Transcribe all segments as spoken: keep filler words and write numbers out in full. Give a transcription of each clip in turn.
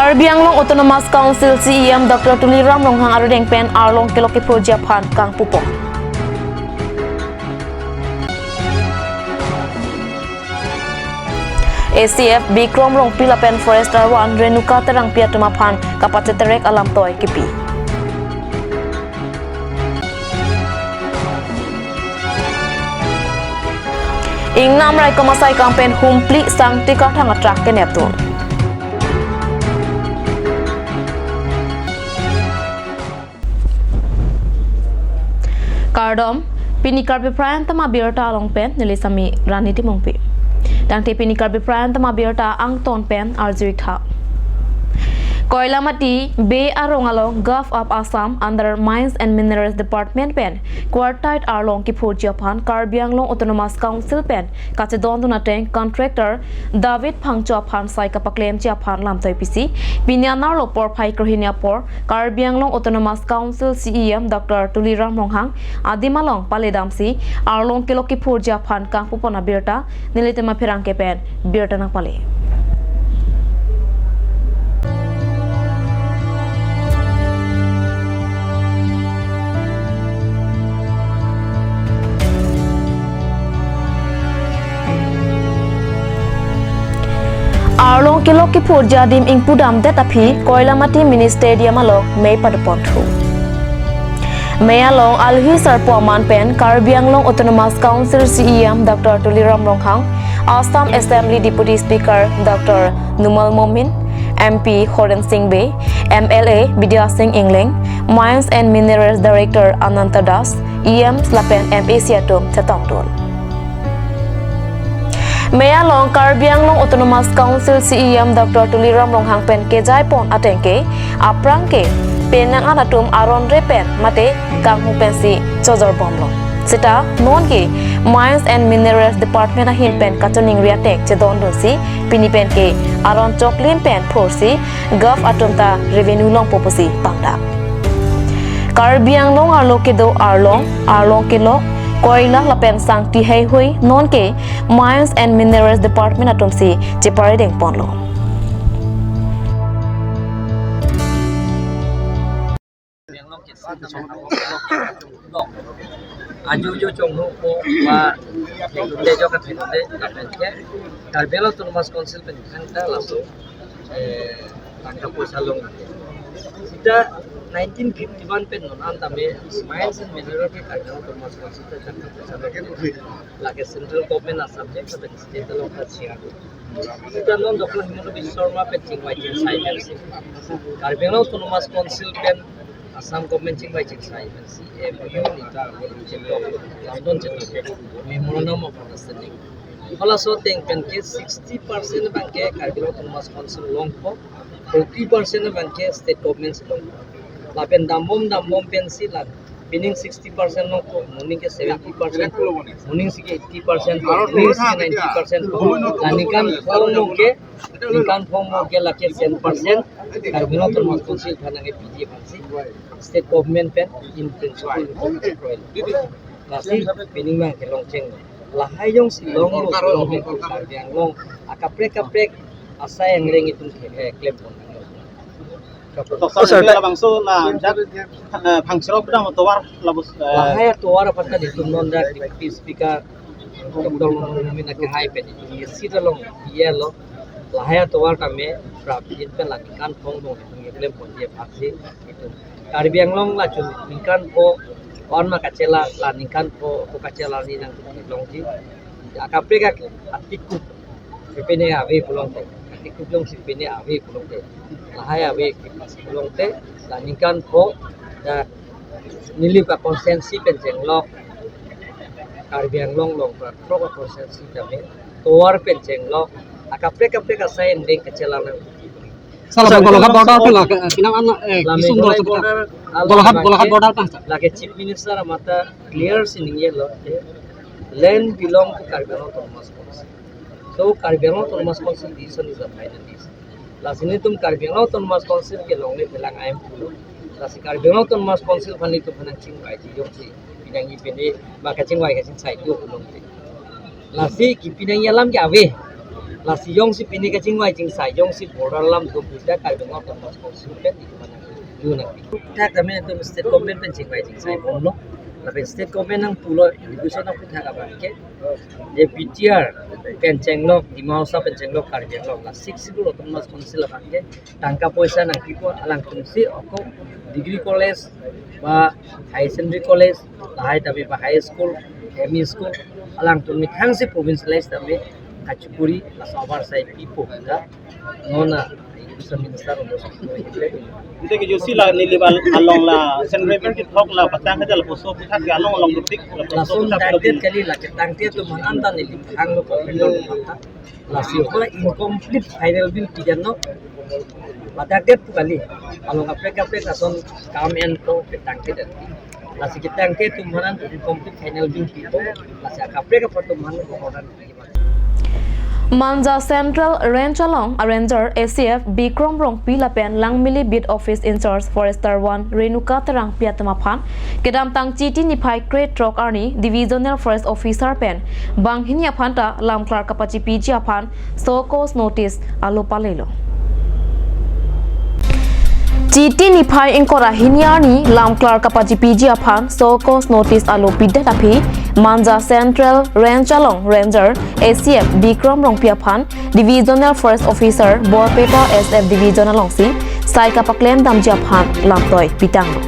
Karbi Anglong Autonomous Council C E M Doctor Tuliram Ronghang arudeng pen arlong kelok kephurji aphan kangpupon. A C F Bikrom Rongpi lapen Forester One Renuka Terangpi atum aphan kapacheterek alam toi kipi. Ingnam raikom asai kam pen humpli sangti karthang atrak kenepdun. Kardom, pini Karbi Prime Time abirta along pen, neli sami Rani Timungpi. Tangte pini Karbi Prime Time abirta angton pen arjuik tha. Koilamati Bey arong along Gulf of Assam under Mines and Minerals Department pen quartite arlong kephurji aphan Karbi Anglong Autonomous Council pen kachedondun ateng contractor David Phangcho aphan sai kapaklemji aphan lamtoi pisi pini anerlo porphai krohini apor Karbi Anglong Autonomous Council C E M Doctor Tuliram Ronghang adim along paledamsi arlong kelok kephurji aphan kangpupon abirta nelitum apherangke pen birta nangpale. Arlong kelok kephurji adim ingpudamdet aphi Koilamati Mini Stadium along mei padoponthu. Mei along alohi sarpo aman pen Karbi Anglong Autonomous Council C E M Doctor Tuliram Ronghang, Assam Assembly Deputy Speaker Doctor Numal Momin, M P Horen Sing Bey, M L A Bidya Sing Engleng, Mines and Minerals Director Ananta Das, E Ms lapen M A C atum chetongdun. Mei along Karbi Anglong Autonomous Council C E M Doctor Tuliram Ronghang pen kejaipon ateng ke aphrang ke penang an atum aron re pen mate kanghu pensi chojorbomlo. Seta non ke Mines and Minerals Department ahin pen kachiningri ateng chedondunsi pini pen ke aron choklim pen phursi Gulf atum ta revenue longpo pusi pangdak. Karbi Anglong arlo kedo arlong, arlong kelok, koila lapen sangti heihui non ke Mines and Minerals Department atumsi cheparedengponlo. Ajo ajo chonghu ko ma tejo ka thekde, lapen ke Karbi Anglong Autonomous Council pen thangta laso, eh, tangka poisa long. Seta nineteen fifty-one pen non an tame Mines and Mineral ke Karbi Anglong Autonomous Council ta tangka poisa long. Lake central government a subject, lapen state along ta share. Seta non Doctor Himanta Biswa Sarma pen chingvai chingsai pensi Karbi Anglong Autonomous Council pen Assam government chingvai chingsai pensi M O U ni ta chingtok, lamdon chingtok, Memorandum of Understanding. Halaso ateng pen ke sixty percent abang ke Karbi Anglong Autonomous Council longpo, forty percent abang ke state government si longpo. Lapen dambom dambom pensi la pining sixty percent longpo, moning ke seventy percent, moning si ke eighty percent, moning si ke ninety percent. La ningkan phongo ke, ningkan phongo ke lake ten percent Karbi Anglong Autonomous Council aphan nangkepiji aphansi state government pen in principle, in principle. Lasi pining abang ke longcheng. Lahai jongsi longlo, longlo, Karbi Anglong akaprek kaprek asai angreng itum ke, eh, klempon. Oh, sir, labangso la, eh, Phangcho kedam atovar labus, eh, lahai atovar aphan ta itum non dak Deputy Speaker Doctor Momin akehai pen itum isi ta long yelo. Lahai atovar tame prapjin pen la ningkan phongo itum keklem ponji aphansi itum Karbi Anglong la chun ningkan pho on ma kachela, la ningkan pho ko kachela ni nang longji. Akaprek ak-, atikup si pine ave pulote, atikup jongsi pine ave pulote, lahai ave pulote, la ningkan pho, ya, neli ka constituency pen chenglok, Karbi Anglong along pra throk ka constituency tame tovar pen chenglok, akaprek kaprek asai angreng kachela nang. Sir, la Golaghat border pen la, eh, pinang an, eh, la kisung Meghalaya do border, Golaghat, Golaghat border ta, sir. Lake Chief Minister amat ta clear si ningjelo, eh, land belong to Karbi Anglong Autonomous Council. So Karbi Anglong Autonomous Council decision is the final decision. Lasi nelitum Karbi Anglong Autonomous Council ke longle phelang ahem pulo. Lasi Karbi Anglong Autonomous Council aphan nelitum aphan nangchingvaiji jongsi pinangji pine ma kachingvai kachingsai do pulote. Lasi kepinangji alam ke ave. Lasi jongsi pini kachingvai chingsai, jongsi border alam do pu ta Karbi Anglong Autonomous Council pen itum aphan dun nangpi. Thak kami itum state government pen chingvai chingsai bomlo. Lapen state government nangpulo, education nangputhak abang ke, je B T R pen chenglok, Dima Hasao pen chenglok Karbi Anglong, la Sixth Schedule Autonomous Council abang ke tangka poisa nangpipo, alangtum si ako degree college ba higher secondary college, lahai tame ba high school, M E school, alangtum methang si provincialize tame kachikuri, laso abar sai pipo ta non a education minister. Ante ke josi la neli bal along la Saint Reverend kethok la patang kajal poso puthak ke along along dupik la poso. Lason puthak dangdet kali, la ketangte atum aphan anta neli thanglo ko pendol mata. Lasi ko incomplete final bill pidan lo. Ladak det pu kali. Along kaprek kaprek lason kam en ko ketangte det. Lasi ketangte atum aphan incomplete final bill pipo. Lasi kaprek kaprek atum aphan ko order. Manja Central Range along a Ranger A C F Bikram Rongpi lapen Langmili Beat Office in-charge Forester one Renuka Terangpi atum aphan kedamtang Chiti niphai krethrok arni Divisional Forest Officer pen banghini aphan ta lamklar kapachipiji aphan show cause notice alo palelo. Chiti niphai ingkoi ra hini arni lamklar kapachipiji aphan show cause notice alo pidet aphi Manja Central Range along Ranger A C F Bikram Rongpi aphan Divisional Forest Officer Borpeta S F Division alongsi sai kapaklem damji aphan lamtoi pitanglo.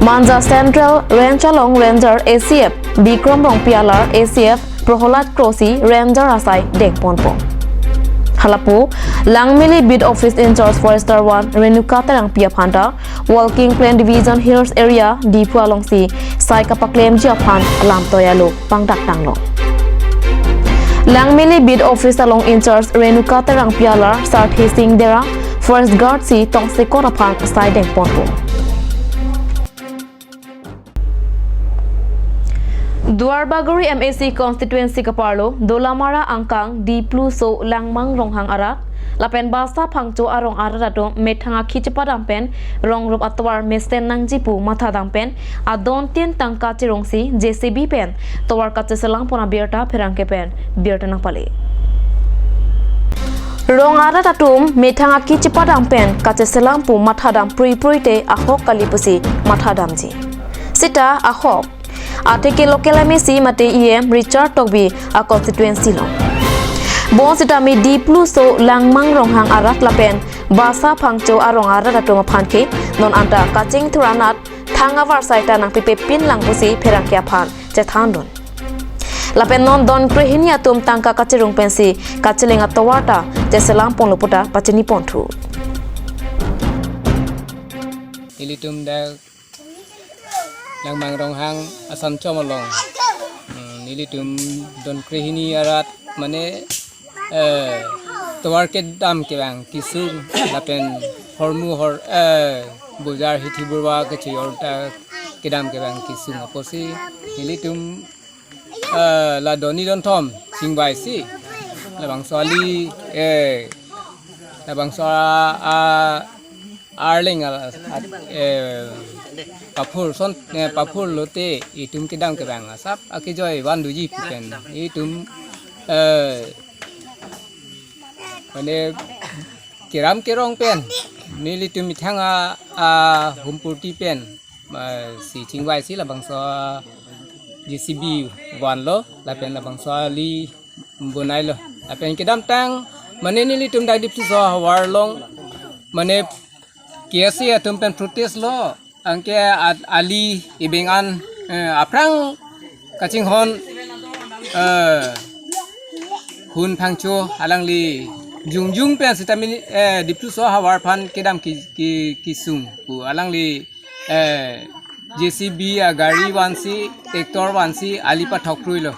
Manja Central Range along Ranger A C F Bikram Rongpi alar A C F Prohlad Kro si Ranger asai dengponpo. Halapu Langmili Beat Office in-charge Forester one Renuka Terangpi aphan ta Walking Plain Division Hills Area Diphu alongsi sai kapaklemji aphan lamtoi alo pangdak tanglo. Langmili Beat Office along in-charge Renuka Terangpi alar Sarthi Singh Dera Forest Guard si tongsekot aphan sai dengponpo. Duarbagori M A C constituency kaparlo Dolamara angkang Dipluso Langmang Ronghang arat lapen Basa Phangcho arong arat atum methang akhi chepadam pen rong rup atovar mesen nangji pu mathadam pen adon tin tangka cherongsi J C B pen tovar kacheselam pon abirta pherangke pen birta nangpale. Rong arat atum methang akhi chepadam pen kacheselam pu mathadam prui prui te ahok kali pusi mathadamji. Sita ahok atheke local M A C mate E M Richard Tokbi a constituency lo. Bonsitame Dipluso Langmang Ronghang arat lapen Basa Phangcho arong arat atum aphan ke non anta kachingthur anat thang avarsai ta nangpipe pinlang pusi pherangke aphan chethandun. Lapen non don krehini atum tangka kacherung pensi kacheleng atovar ta cheselam ponlo puta pachini ponthu. Nelitum dak Langmang Ronghang Assam Chom along. Hmm, nelitum don krehini arat mane, eh, tovar kedam kevang kesung lapen hormu hor, eh, bojar hithi burwa keche orta kedam kevang kesung apotsi nelitum, eh, la doni don thom chingvai si labangso ali, eh, labangso a, a, arleng a, a, eh, paphur son, eh, paphur lote itum kedam kevang asap akejoi vanduji pu pen itum, eh, mane keram kerong pen nelitum methang a, a humpurti pen, eh, si chingvai si labangso J C B vanlo lapen labangso ali bonailo lapen kedamtang mane nelitum dak Dipluso havar along mane K S A atum pen protest lo, anke at ali ibeng an, eh, aphrang kachinghon, eh, Hun Phangcho alangli jongjung pen sitame, eh, Dipluso havar aphan kedam ke, ke, kesung pu alangli, eh, J C B agari vansi, tractor vansi ali pathok pruilo.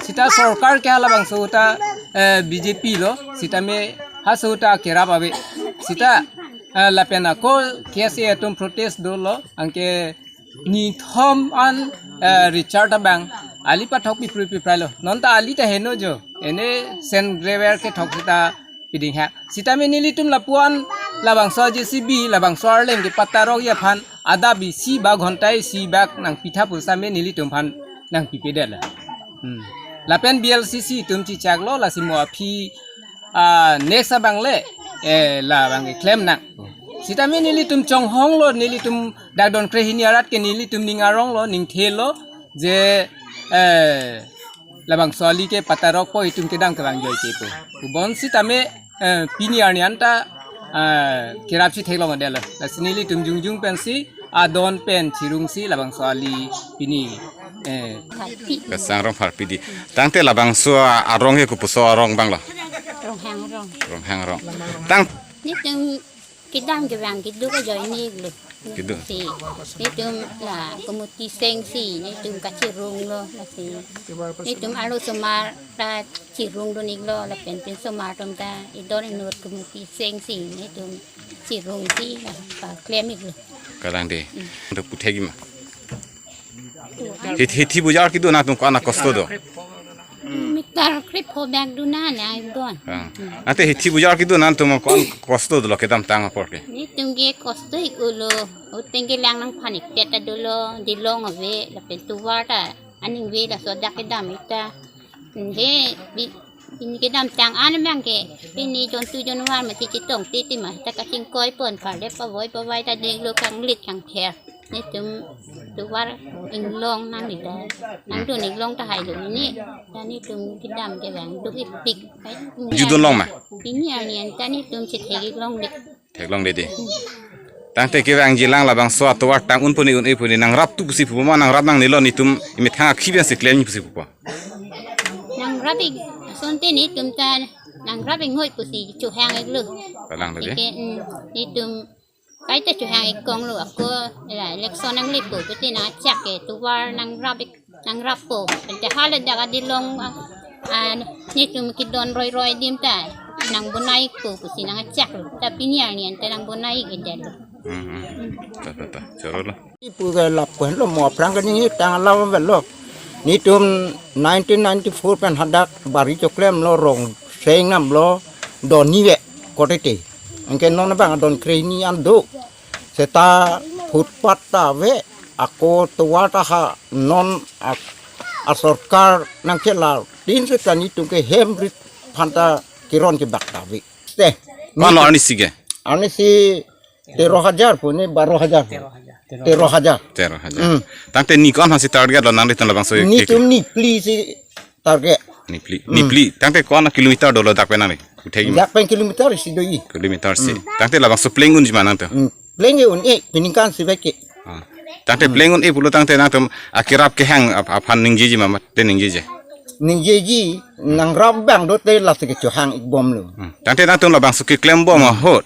Sita sorkar ke halabangso ta, eh, B J P lo, sitame halaso ta kerap ave. Sita, eh, lapen ako K S A atum protest dolo, anke nithom an, eh, Richard abang ali pathok piprui piprailo. Non ta ali ta heno jo. Ene sand gravel kethok sita piding ha. Sitame nelitum lapuan labangso J C B, labangso arleng ke patarok aphan adap isi ba ghonta isi bak nangpitha pu sitame nelitum aphan nangpipedetlo. Hmm. Lapen B L C C atum chechaklo, lasi mo aphi, ah, next abang le, eh, labang keklem nang. Sitame nelitum chonghonglo, nelitum dak don krehini arat ke nelitum ning aronglo, ningthelo, je, eh, labangso ali ke patarokpo, itum kedam kevang joike pu. Pu bonsitame, eh, pini arni anta, eh, kerap si theklongdetlo. Lasi nelitum jongjong pensi, adon pen chirungsi labangso ali pini, eh, Kasang Rongpharpi di. Tangte labangso arong ke kopuso arong abanglo? Ronghang rong. Ronghang rong. Tang Nelitum kedam kevang keduk ajoine lo. Keduk. Si, nelitum la committee seng si, nelitum kachirunglo, lasi nelitum arlo osomar ta chirungdun-iklo, lapen pinsomar atum ta idon inut committee seng si, nelitum chirungsi la paklem-iklo. Kalang de. Hmm. Untuk puthegi ma. Hithi, hithi bujar kedo nangtum ko-an akosto do? Meter krepho bak do nang, nang don. Ah. Ante hithi bujar kedo nangtum ko-an kosto dolo kedamtang apor ke? Nelitum ke kosto-ik-olo. Uteng kelang nangphan-ik tet ta dolo, dilong ave, lapen tovar ta aning ave, laso dak kedam-ik ta. He, bi-, pini kedamtang an abang ke, pini jontu jonvar mati chetong titi ma, ta kachingkoi pon pale pavoi pavai ta denglo kanglit kangther. Nelitum tovar inglong nangli ta, nangdun inglong ta hailo pini, ta nelitum kedam kevang duk-ikpik. Jutdunlong ma? Pini arni anta nelitum chethek-ik longle. Theklongledet. Tangte kevangjilang labangso atovar tang un puni un-e puni nangrap tu pusi pupo ma, nangrap nangnelo, nelitum emethang akhei pensi klemji pusi pupo? Nangrap-ik, asonte nelitum ta nangrap-ik noi pusi chohang-iklo. Kalang dede. Ike, mm, nelitum kaita chohang-ik konglo ako, la election nangle pu, pete nangchak ke, tovar nangrap-ik, nangrappo. Ante hala jaga dilong, ah, ah, nelitum kedon roiroi adim ta nangbonai-ikpo pusi nangchaklo. Ta pini arni anta nangbonai-ik-edetlo. Hmm, hmm. Ta, ta, ta. Chorolo. Ipu ke lapu henlo, mo aphrang ke neli tang alam avelo. Nelitum nineteen ninety-four pen hadak bari choklemlo, rong seng namlo, doni ve kotete. Anke non abang adon krehini an do. Seta footpath ta ave, ako tovar ta ha non a, asorkar nangkela tin seta nelitum ke hem rit aphan ta keron kebak ta ave. Te. Ko-anlo arnisi ke? Arnisi tero hajar pu ne baro hajar pu? Tero hajar. Tero hajar. Tero hajar. Hmm. Tangte neli ko-an aphansi target lo, nanglitum labangso? Nelitum neli phli si target. Neli phli. Hmm. Neli phli. Tangte ko-an kilometer dolo dak pen nangli? Puthegi ma? Dak pen kilometer isi do-i. Kilometer isi. Hmm. Tangte labangso pleng unji ma nangtum? Hmm. Pleng ke un-e, peningkan si bek ke. Ah. Tangte, hmm, pleng un-e pulo tangte nangtum akerap kehang ap-, aphan ningjeji ma, mate ningjeje? Ningjeji, nangrap abang do te lasi kechohang-ikbomlo. Hmm. Tangte nangtum labangso keklembom ahut,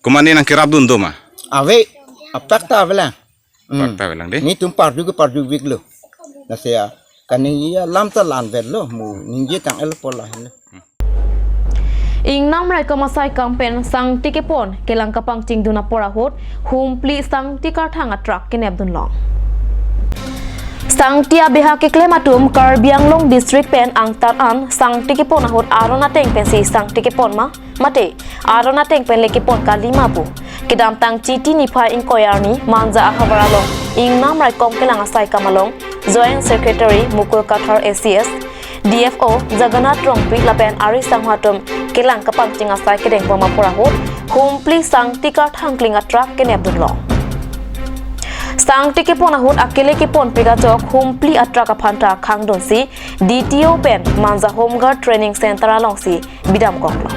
komatne nangkerapdun do ma? Ave, apak ta avelang. Hmm. Apak ta avelang de? Nelitum parju ke parju-iklo. Lasi ya, kaningje alam ta la-anvetlo, mo ningje tang-ikpo lahenlo. Ingnam raikom asaikam pen sangti kepon kelang kapangchingdun apor ahut Humpli sangti karthang atruck kenepdunlong. Sangti abeha keklem atum Karbi Anglong district pen angtan an sangti kepon ahut aron ateng pensi sangti kepon ma, mate aron ateng pen le kepon kalima pu kedamtang Chiti niphai ingkoi arni Manja ahavar along ingnam raikom kelang asaikam along Joint Secretary Mukul Kathar A C S, D F O Jagannath Rongpi lapen ari sangho atum kelang kapangching asai kedeng bom apor ahut Humpli sangti karthang kling atruck kenepdunlong. Sangti kepon ahut akele keponpik ajok Humpli atruck aphan ta khangdunsi D T O pen Manja Home Guard Training Center alongsi bidamkoklo.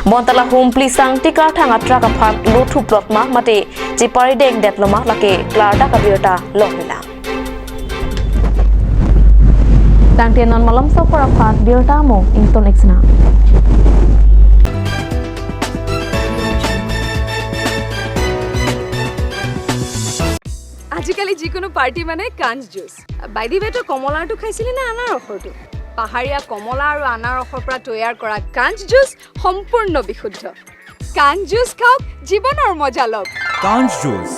Bonta la Humpli sangti karthang atruck aphan lothuplot ma mate chepari dengdetlo ma lake klardak abirta longlelang. Tangte non malomso apor aphan birta mo ington-ik sinang. আজিকালি যিকোনো পাৰ্টি মানে কাঞ্চ juice. By the ৱে, তই কমলাৰটো খাইছিলি নে আনাৰসৰটো? পাহাৰীয়া কমলা আৰু আনাৰসৰ পৰা তৈয়াৰ কৰা কাঞ্চ জুচ সম্পূৰ্ণ বিশুদ্ধ। কাঞ্চ জুচ খাওক, জীৱনৰ মজা লওক। কাঞ্চ juice.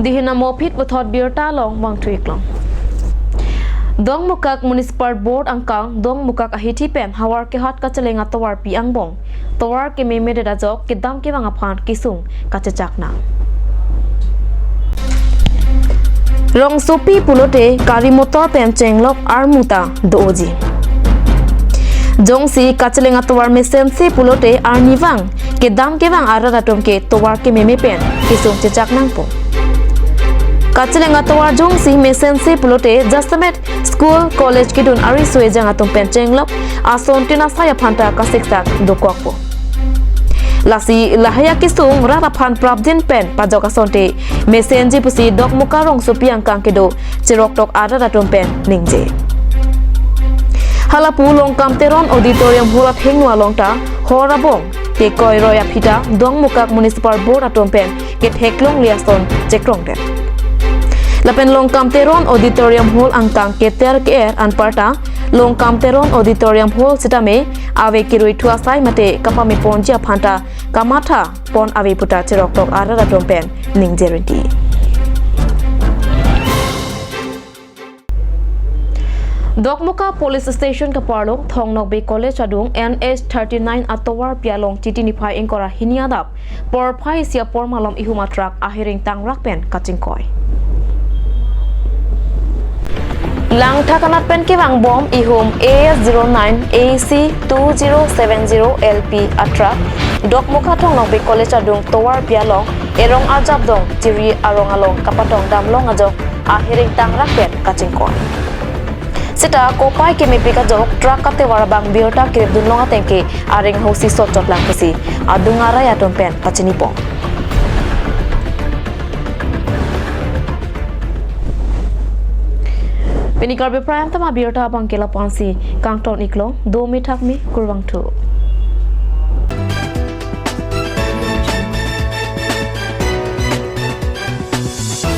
Dihina mophit puthot birta along vangthu-iklong. Dongmukak Municipal Board angkang Dongmukak ahithi pen havar kehat kacheleng atovarpi angbong tovar kememedet ajok kedam kevang aphan kesung kachechak nang. Rongsopi pulote gari motor pen chenglok armu ta do-oji. Jongsi kacheleng atovar mesense pulote arnivang kedam kevang arat atum ke tovar kememe pen kesung chechak nangpo. Kacheleng atovar jongsi mesense pulote jasemet school, college kedun ariso ejang atum pen chenglok asontin asai aphan ta kasiksak dokokpo. Lasi lahai akesung rat aphan prapjin pen pajok asonte mesenji pusi Dokmoka Rongsopi angkang kedo cheroktok arat atum pen ningje. Halapu Longkam Teron Auditorium Hall athengno along ta hor abong kekoi roi aphi ta Dokmoka Municipal Board atum pen ketheklongle ason chekrongdet. Lapen Longkam Teron Auditorium Hall angkang keter ke-er anparta Longkam Teron Auditorium Hall sitame ave kerui thu asai mate kapameponji aphan ta kamatha pon ave puta cheroktok arat atum pen ningje rinti. Dokmoka Police Station kaparlo Thong Nokbe College adung N H thirty-nine atovar pi along Chiti niphai ingkoi ra hini adap porphai isi apor malom ihum atruck ahiring tangrak pen kachingkoi. Langthak anat pen kevangbom ihum A S zero nine A C two zero seven zero L P atruck Dokmoka Thong Nokbe College adung tovar pi along erong arjapdong chiri arong along kapatong damlong ajok ahiring tangrak pen kachingkoi. Seta kopai kemepik ajok truck katovar abang birta kirip dunlong ateng ke aring ahut si sot chotlang pusi adung arai atum pen pachinipon. Pini Karbi Prime Time abirta abang ke lapu-ansi kangton-iklo, dome thakme, kurvangthu.